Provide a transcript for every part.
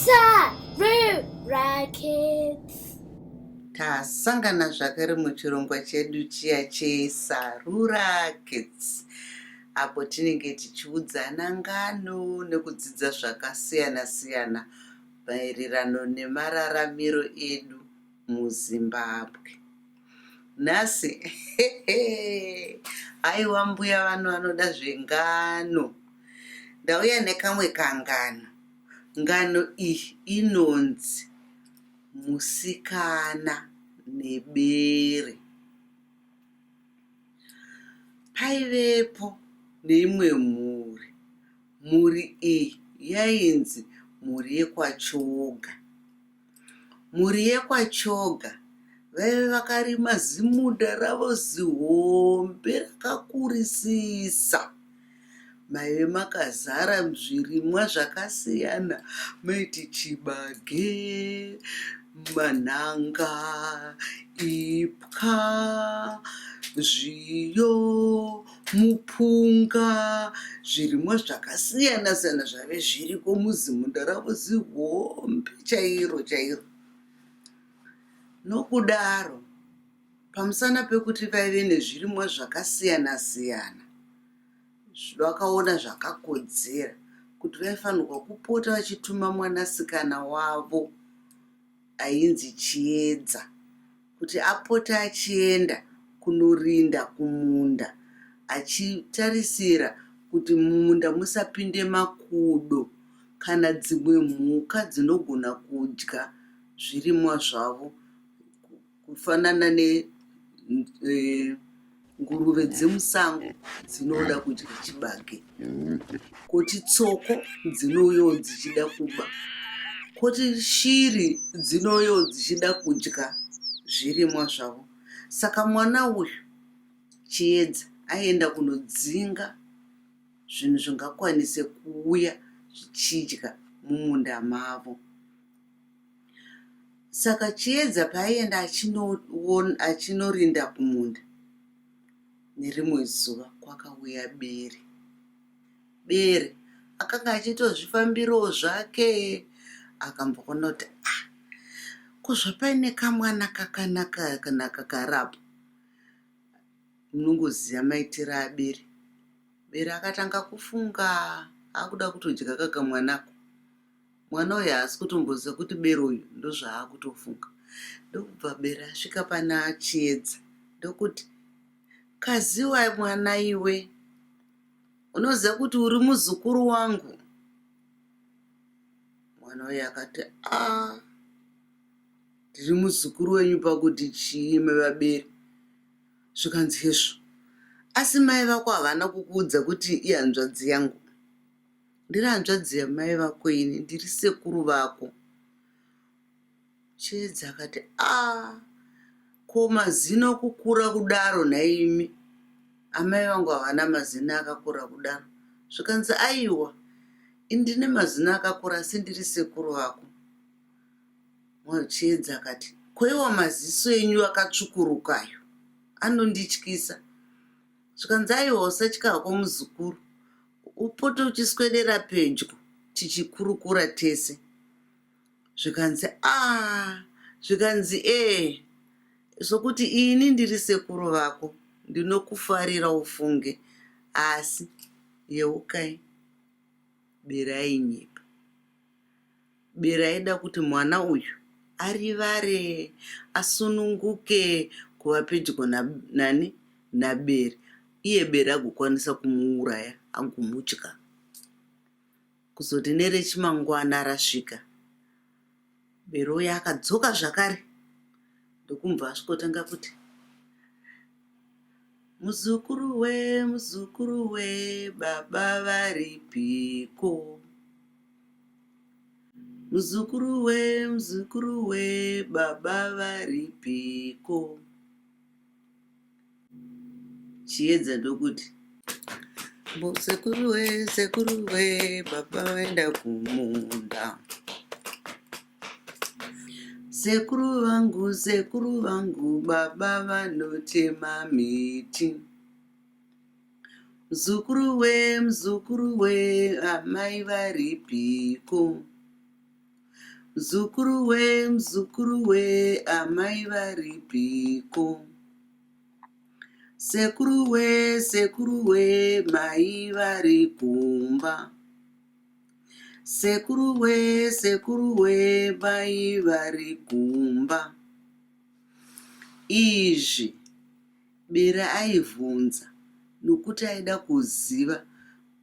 Sarura Kids. Tasangana zvakare muchirongwa chedu chiya cheSarura Kids apo tinenge tichiudzana ngano nekudzidza zvakasiyana siyana maererano nemararamiro edu muZimbabwe. Nhasi haiwa mbuya vano vanoda zvengano. Ndauya nekamwe kangano. Ngano iyi inonzi Musikana nebere. Paivepo neimwe mhuri. Mhuri iyi yainzi mhuri yekwaChoga. Mhuri yekwaChoga vaive vakarima zimunda ravo zihombe rakakurisisa. Maive makazara zvirimwa zvakasiyana maiti chibage, manhanga, ipwa, zviyo, mupunga, zvirimwa zvakasiyana siyana zvaive zviriko muzimunda ravo zihombe chairo chairo. Nokudaro, pamusana pekuti vaive nezvirimwa zvakasiyana siyana, vakaona zvakakodzera kuti vaifanirwa kupota vachituma mwanasikana wavo ainzi Chiedza kuti apote achienda kunorinda kumunda achitarisira kuti mumunda musapinde makudo kana dzimwe mhuka dzinogona kudya zvirimwa zvavo kufanana nenguruve dzemusango dzinoda kudya chibage, koti tsoko dzinouyawo dzichida kuba, koti shiri dzinouyawo dzichida kudya zvirimwa zvavo. Saka mwana uyu Chiedza aienda kunodzinga zvinhu zvingakwanise kuuya zvichidya mumunda mavo. Saka Chiedza paaienda achinorinda kumunda, nerimwe zuva kwakauya bere. Bere akanga achitozvifambirawo zvake akamboona kuti ah, ko zvapaine kamwana kakanaka kanaka kari apo. Munongoziva maitiro aBere. Bere akatanga kufunga akuda kutodya kakamwanako. Mwana uyu haasi kutomboziva kuti bere uyu ndozvaakutofunga. Ndokubva bere asvika pana Chiedza ndokuti, Kaziwa mwana iwe, unoziva kuti uri muzukuru wangu? Mwana uyu akati, Ah, ndiri muzukuru wenyu pakuti chii imi vabere? Zvikanzi, Hezvo, asi mai vako havana kukuudza kuti ihanzvadzi yangu? Ndiri hanzvadzi yamai vako ini, ndiri sekuru vako. Chiedza akati, ah, ko mazino kukura kudaro nhaimi? Amai vangu havana mazino akakura kudaro. Zvikanzi, aiwa, ini ndine mazino akakura asi ndiri sekuru vako. Chiedza akati, ko iwo maziso enyu akatsvukuruka ayo anondityisa. Zvikanzi, aiwa usatya hako muzukuru, upote uchiswedera pedyo tichikurukura tese. Zvikanzi aah zvikanzi ee sokuti ini ndiri sekuru vako ndinokufarira ufunge asi yeukai bere ainyepa. Bere aida kuti mwana uyu arivare asununguke kuva pedyo nani naBere iye Bere agokwanisa kumuuraya agomudya. Kuzoti nerechimangwana rasvika Bere uya akadzoka zvakare ndokumubva asvikotanga kuti Muzukuru we muzukuru we baba varipiko? Muzukuru we muzukuru we baba varipiko? Chiedza ndokuti sekuru we sekuru we baba vaenda kumunda. Sekuru vangu sekuru vangu baba vanotema miti. Muzukuru we muzukuru we amai varipiko? Mzukuru we, mzukuru we, amai varipiko? Sekuru we, sekuru we, mai vari kumba. Sekuru we, sekuru we, mai vari kumba. Izvi Bere aivhunza nokuti aida kuziva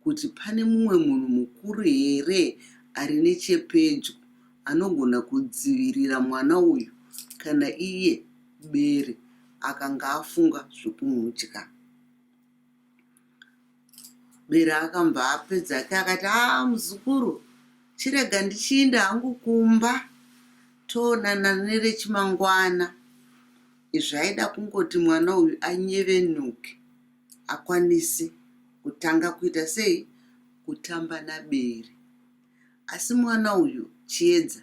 kuti pane mumwe munhu mukuru here ari nechepedyo anogona kudzivirira mwana uyu kana iye Bere akanga afunga zvekumudya. Bere akambva apedza hake akati haa muzukuru chirega ndichiinda hangu kumba toonana nerechimangwana. Izvi aida kungoti mwana uyu anyevenuke akwanise kutanga kuita sei kutamba naBere. Asi mwana uyu Chiedza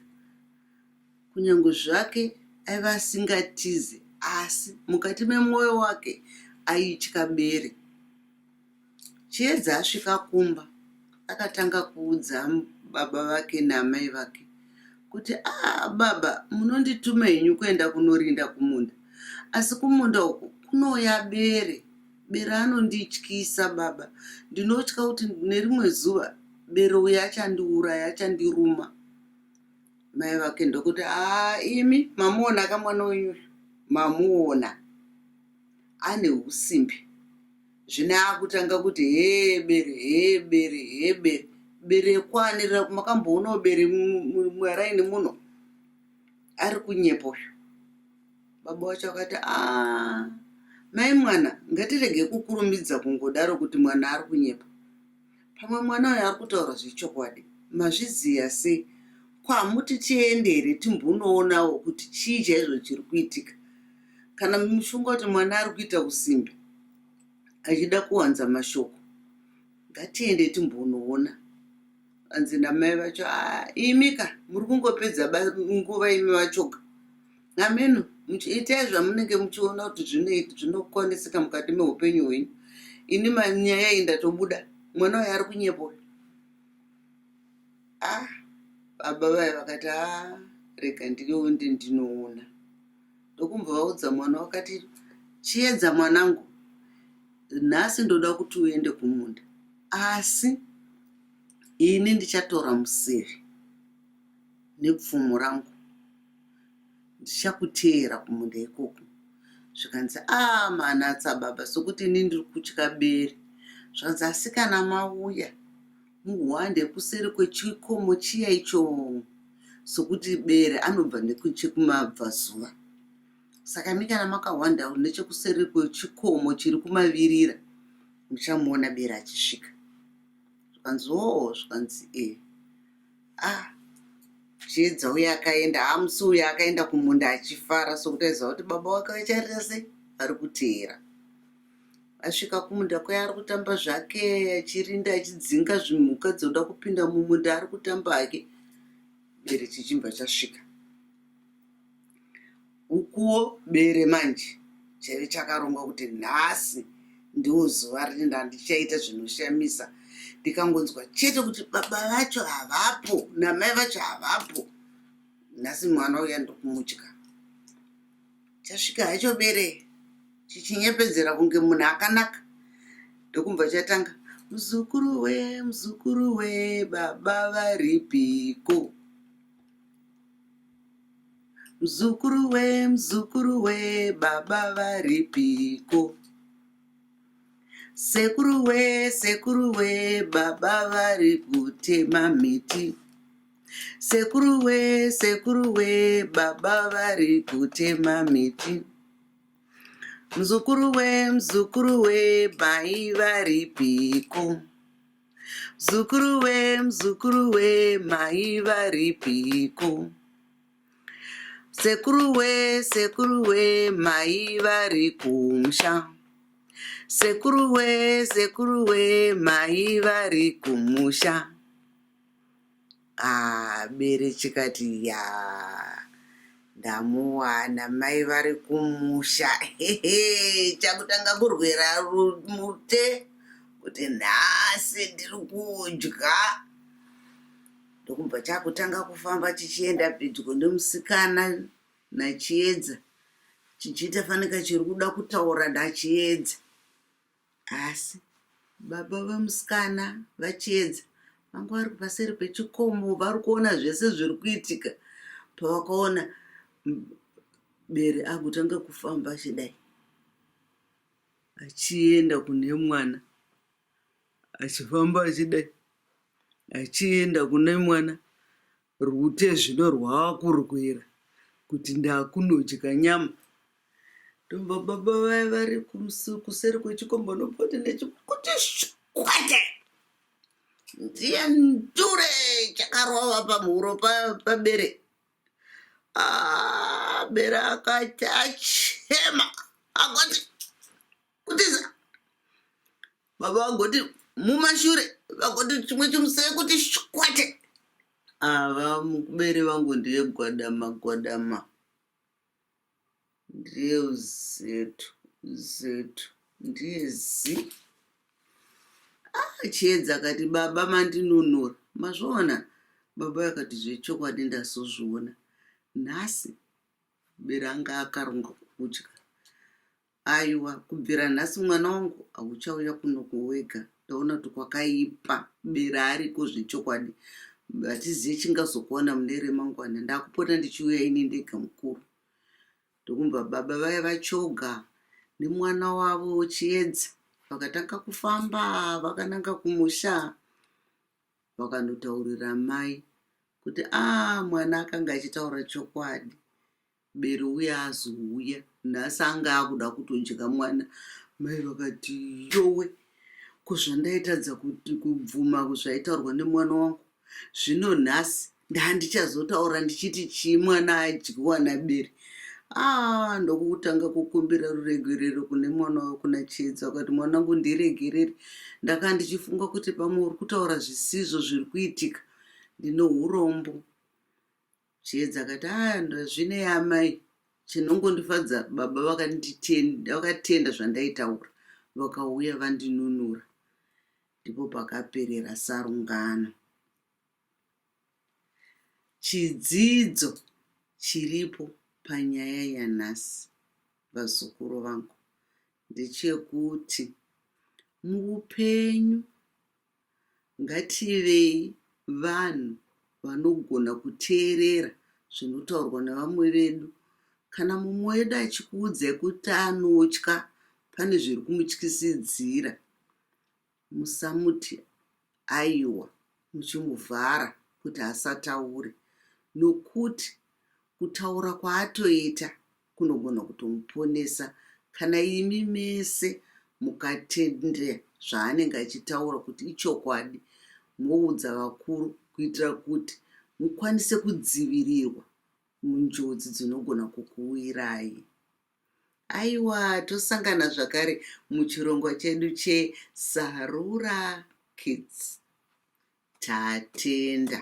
Kunyangwe zvake aiva asingatize asi mukati memwoyo wake aitya bere. Chiedza asvika kumba akatanga kuudza baba vake naamai vake kuti ah baba munondituma henyu kuenda kunorinda kumunda asi kumunda uku kunouya bere. Bere anondityisa baba ndinotya kuti nerimwe zuva bere uyu achandiuraya achandiruma. Mai vake ndokuti haa imi mamuona ka mwana wenyu uyu mamuona ane usimbe zvino akutanga kuti hee bere hee bere hee bere bere kwanirira makamboonawo bere maraini muno ari kunyepa uyu baba wacho akati a mai mwana ngatirege kukurumidza kungodaro kuti mwana ari kunyepa Pamwe mwana uyu ari kutaura zvechokwadi. Mazviziva sei? Ko hamuti tiende here timbonoonawo kuti chii chaizvo chiri kuitika? Kana muchifunga kuti mwana ari kuita usimbe achida kuwanza mashoko, ngatiende timbonoona. Hanzi namai vacho, ah, imi ka muri kungopedza nguva imi vachoga. Hameno, itai zvamunenge muchiona kuti zvinokwanisika mukati meupenyu hwenyu. Ini nyaya iyi ndatobuda, mwana uyu ari kunyepa uyu. Ah, baba vaya vakati ah, rega ndionde ndinoona. Ndokumbva vaudza mwana wakati, Chiedza mwanangu, nhasi ndoda kuti uende kumunda, asi ini ndichatora museve nepfumo rangu ndichakuteera kumunda ikoko. Zvikanzi ah manatsa baba sokuti ini ndiri kutya bere. Zvikanzi asi kana mauya muhwande kuseri kwechikomo chiya icho sokuti bere anobva nechekumabvazuva. Saka imi kana makahwanda nechekuseri kwechikomo chiri kumavirira muchamuona bere achisvika. Zvikanzi hoo zvikanzi ee. Ah, Chiedza uye akaenda, haa musi uyu akaenda kumunda achifara sokuti aiziva kuti baba wake vacharira sei, vari kuteera. Asvika kumunda kuya ari kutamba zvake achirinda achidzinga zvimhuka dzoda kupinda mumunda ari kutamba hake. Bere chichibva chasvika. Ukuwo bere manje chaive chakarongwa kuti nhasi ndiwo zuva randichaita zvinoshamisa ndikangonzwa chete kuti baba vacho havapo namai vacho havapo nhasi mwana uya ndokumutya chasvika hacho bere chichinyepedzera kunge munhu akanaka ndokumbva chatanga muzukuru we muzukuru we baba varipiko Mzukuru we, mzukuru we, baba varipiko? Sekuru we, sekuru we, baba vari kutema miti. Sekuru we, sekuru we, baba vari kutema miti. Mzukuru we, mzukuru we, mai varipiko? Mzukuru we, mzukuru we, mai varipiko? Sekuru we, sekuru we, mai vari kumusha. Sekuru we, sekuru we, mai vari kumusha. Ah, bere chikati ya ndamuwana mai vari kumusha hehe chakutanga kurwera mute kuti nhasi ndiri kudya. Ndokubva chakutanga kufamba chichienda pedyo nemusikana naChiedza chichiita fanika chiri kuda kutaura naChiedza. Asi baba vemusikana vaChiedza vanga vari paseri pechikomo vari kuona zvese zviri kuitika. Pavakaona bere akutanga kufamba achidai achienda kune mwana achifamba achidai achienda kune mwana rute zvino rwaakurwira kuti ndakunodya nyama ndobva baba vaya vari kuseri kwechikomba nopoti nechikuti shwate ndiye ndure chakarova pamhuro pabere ah, bere akati achema agoti kutiza baba vagoti mumashure vagoti chimwe chimusee kuti shwate ava mubere vangu ndiye gwadama gwadama ndiye uzetu uzetu ndiye zi ah, chiedza akati baba mandinunura mazviona baba akati zvechokwadi ndazozviona nhasi bere anga akaronga kudya Aiwa kubvira nhasi mwana wangu hauchauya kuno wega ndaona kuti kwakaipa bere ariko zvechokwadi hatizive chingazokuwana mune remangwana ndakupota ndichiuya ini ndega mukuru ndokubva baba vaya vachoga nemwana wavo Chiedza vakatanga kufamba vakananga kumusha vakanotaurira mai kuti aa mwana akanga achitaura chokwadi Bere uya azouya nhasi anga akuda kutodya mwana. Mai vakati yowe ko zvandaitadza kuti kubvuma zvaitaurwa nemwana wangu zvino nhasi ndandichazotaura ndichiti chii mwana adyiwa nabere ah ndokutanga kukumbira ruregerero kune mwana wavo kuna chiedza vakati mwanangu ndiregerere ndakanga ndichifunga kuti pamwe uri kutaura zvisizvo zviri kuitika ndine urombo Chiedza akati ah ndazvinei amai chinongondifadza baba vakatenda zvandaitaura vakauya vandinunura. Ndipo pakaperera sarungano. Chidzidzo chiripo panyaya yanhasi vazukuru vangu ndechekuti muupenyu Ngativei vanhu vanogona kuteerera zvinotaurwa nevamwe vedu. Kana mumwe wedu achikuudzai kuti anotya, pane zviri kumutyisidzira, musamuti aiwa muchimuvhara kuti asataure nokuti kutaura kwaatoita kunogona kutomuponesa kana imi mese mukatendera zvaanenge achitaura kuti ichokwadi moudza vakuru kuitira kuti mukwanise kudzivirirwa munjodzi dzinogona kukuwirai. Aiwa tosangana zvakare muchirongwa chedu cheSarura Kids. Tatenda.